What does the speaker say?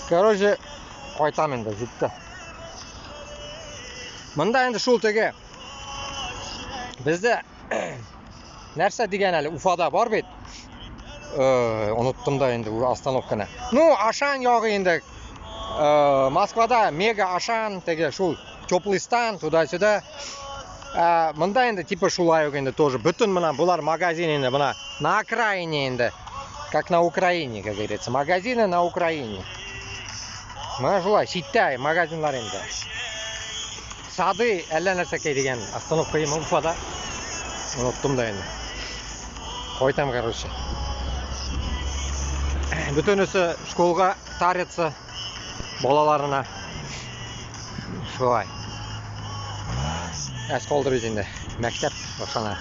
Короче, кайтам инде, җитте. Монда инде шул теге бездә нәрсә дигән әле Уфада бар бит. Э, оныттым да инде остановканы. Ну, Ашан ягы инде. Э, Москвада мега Ашан теге шул теплый стан туда-сюда. Ә, монда инде типа шулай ук инде тоже бөтен менә болар магазин инде менә на окраине инде. Как на Украине, как говорится. Магазины на Украине. Менә шулай читтә магазинлар инде. Сады әллә нәрсәкәй дигән остановка има Уфада. Оныттым да инде. Кайтам, короче. Бөтенесе школга тарится балаларына. Шулай. Әз калды бит инде. Мәктәп башлана.